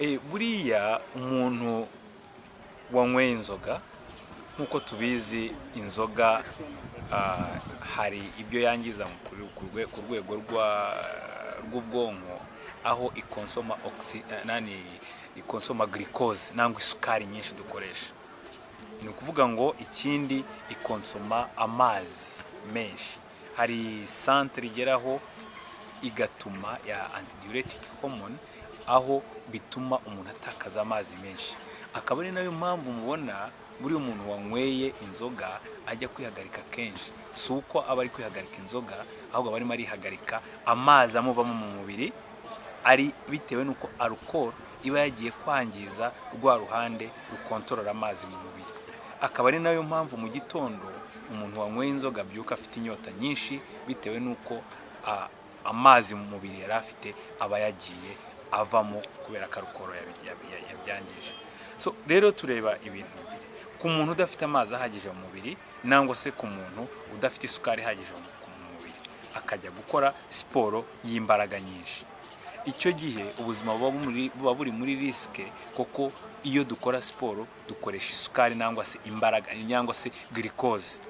Buriya umuntu wanyweye inzoga, nk'uko tubizi, inzoga hari ibyo yangiza ku rwego rw'ubwonko, aho ikonsoma nani, ikonsoma glucose nangwa isukari nyinshi dukoresha. Ni ukuvuga ngo ikindi, ikonsoma amazi menshi. Hari centre igeraho igatuma ya antidiuretic hormone, aho bituma umuntu atakaza amazi menshi. Akaba ari nayo mpamvu mubona buriya umuntu wanyweye inzoga ajya kwihagarika kenshi. Si uko aba ari kwihagarika inzoga, ahubwo aba arimo arihagarika amazi amuvamo mu mubiri, ari bitewe n'uko alcool iba yagiye kwangiza rwa ruhande rukontorora amazi mu mubiri. Akaba ari nayo mpamvu mu gitondo umuntu wanyweye inzoga abyuka afite inyota nyinshi, bitewe n'uko amazi mu mubiri yari afite aba yagiye avamo kubera ko alcool yabyangije. So rero tureba ibintu bibiri: ku muntu udafite amazi ahagije mu mubiri, nangwa se ku muntu udafite isukari ihagije mu mubiri, akajya gukora siporo y'imbaraga nyinshi. Icyo gihe ubuzima buba buri muri risque, kuko iyo dukora siporo dukoresha isukari nangwa se imbaraga cyangwa se glucose.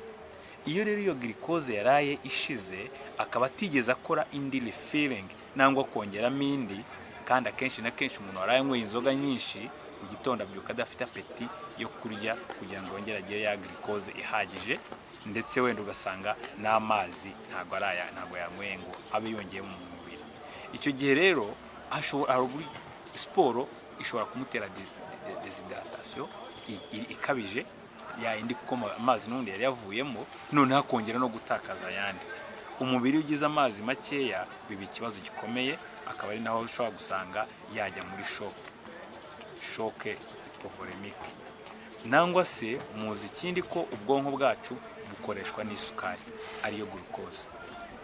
Iyo rero iyo glucose yaraye ishize, akaba atigeze akora indi refilling nangwa kongeramo indi, kandi akenshi na kenshi umuntu waraye anyweye inzoga nyinshi, mu gitondo abyuka adafite appétit yo kurya kugira ngo yongere agire ya glucose ihagije, ndetse wenda ugasanga n'amazi ntabwo araya, ntabwo yanyweye ngo abe yongeye mu mubiri. Icyo gihe rero siporo ishobora kumutera déshydratation ikabije ya yindi, kuko amazi n'ubundi yari yavuyemo, noneho akongera no gutakaza ayandi. Umubiri iyo ugize amazi makeya biba ikibazo gikomeye, akaba ari naho ushobora gusanga yajya muri choc hypovolémique. Nangwa se muzi ikindi, ko ubwonko bwacu bukoreshwa n'isukari ariyo glucose,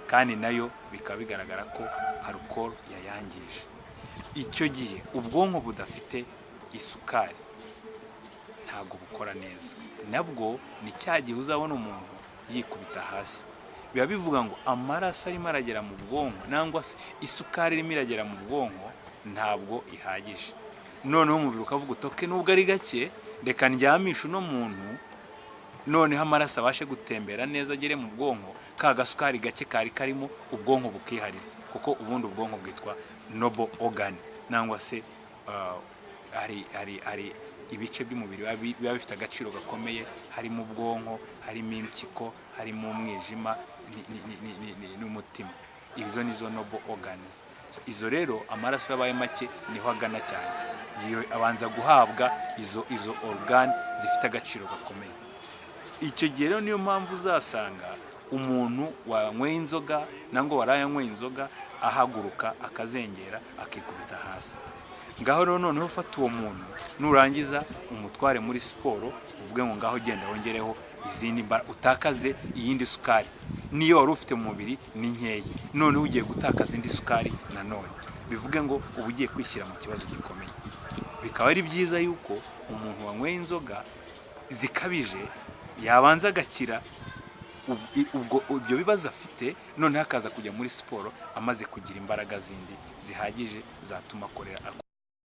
kandi nayo bikaba bigaragara ko alcool yayangije. Icyo gihe ubwonko budafite isukari ntabwo bukora neza. Nabwo ni cya gihe uzabona umuntu yikubita hasi. Biba bivuga ngo amaraso arimo aragera mu bwonko, nangwa se isukari irimo iragera mu bwonko, ntabwo ihagije. Noneho umubiri ukavuga uti: "Okay, nubwo ari gake, reka ndyamishe uno muntu, noneho amaraso abashe gutembera neza agere mu bwonko." Ka gasukari gake kari karimo, ubwonko bukiharira, kuko ubundi ubwonko bwitwa noble organ, nangwa se hari ibice by'umubiri biba bifite agaciro gakomeye, harimo ubwonko, harimo impyiko, harimo umwijima n'umutima. Izo nizo noble organs. So, izo rero amaraso yabaye make niho agana cyane. Iyo abanza guhabwa izo organ zifite agaciro gakomeye. Icyo gihe rero niyo mpamvu uzasanga umuntu wanyweye inzoga nangwa waraye anyweye inzoga ahaguruka akazengera, akikubita hasi. Ngaho rero noneho ufata uwo muntu, nurangiza umutware muri siporo, uvuge ngo ngaho genda wongereho izindi mbaraga, utakaze iyindi sukari. Niyo wari ufite mu mubiri ni nkeya, noneho ugiye gutakaza indi sukari nanone, bivuge ngo uba ugiye kwishyira mu kibazo gikomeye. Bikaba ari byiza yuko umuntu wanyweye inzoga zikabije yabanza agakira ubwo ibyo bibazo afite, noneho akaza kujya muri siporo amaze kugira imbaraga zindi zihagije zatuma akorera